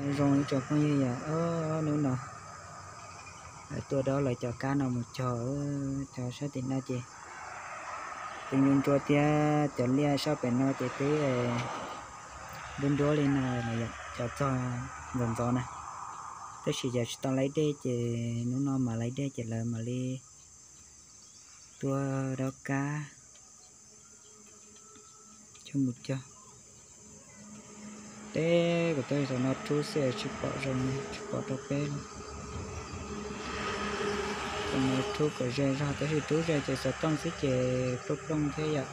Zoo ib tsoom phooj ywg yom, hnub no lawv tuaj dob lawv cov kab no mus cog, cov sab tim no ces twb nruab nruab thiab, cov liaj sab pem no ces twb nruab nruab li no los yom, cov txog ntxov ntxov na. Tab sis yog tsis tau laib dej ces hnub no mam laib dej ces lawv mam li tuaj dob kab coj mus cog. Deb kuv tuaj saum no rub xwb tsis pom zoo, tsis pom rau peb li. Saum no rub kom ze zog tab sis rub ze ces xov tooj xwb ces plooj plooj thiab yom.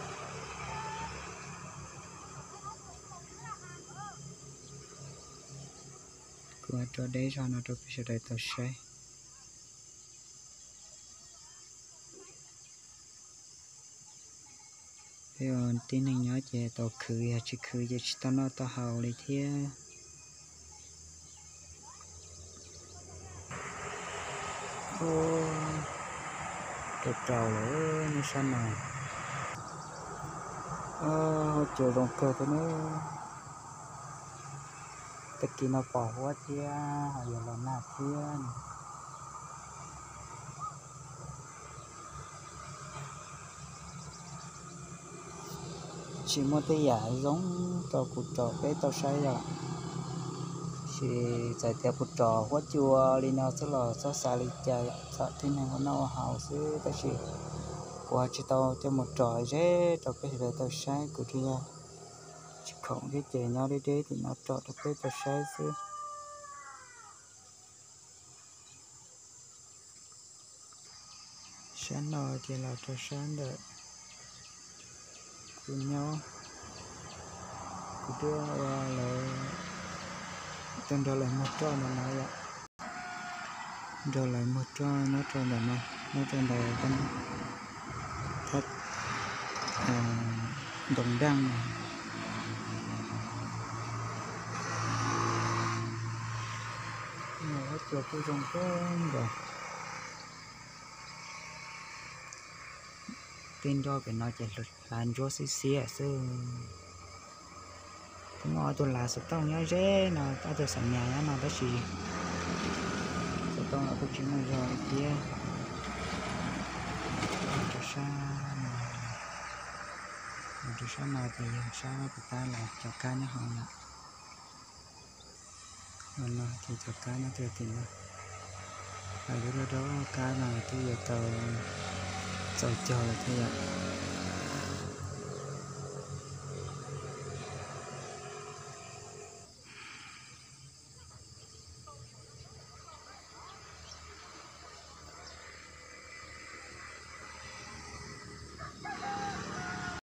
Kuv tso deb zog no rau peb sawv daws tau saib. Peb ua tib neeg nyob ces tau khwv, yog tsis khwv ces tsis tau noj tau haus li thiab. Rau rau lawm nyob sab no. Huab cua zoo kawg thiab ne. Tag kis no pom huab thiab ho yuav los nag thiab. Tsis muaj tej yam zoo rau kuv tsom peb tau saib yom. Sis txawm tias kuv tsom huab cua li no xwb los txhob xav li cas yom, txhom tib neeg ua noj ua haus xwb tab sis kuv ho tsis tau coj mus tsom ze rau peb sawv daws tau saib, kuv tsuas yog tsis khoom thiab ces nyob deb deb tim no tsom rau peb tau saib xwb. Sab no ces los rau sab ntawm kuv nyob, kuv tuaj ua lawv, tuaj nrog lawv muag roj ntawm no yom. Nrog lawv muag roj nyob rau ntawm no, nyob rau ntawm thab ntoo daj no. Huab cua kuj zoo kawg nkaus. Tej nroj pem no ces hlav ntsuab xiab xiab xwb. Kuv muaj ob tug lav xov tooj nyob ze no, ob tug xam nyas nyob no tab sis xov tooj los kuj tsis muaj zog li thiab. Rau sab no, rau sab no ces yog sab puas tab los cov kab nyob hauv lawm. Los no ces cov kab nyob rau tim no, lawv twb dob kab no twb yuav tau txaus cog lawm thiab yom.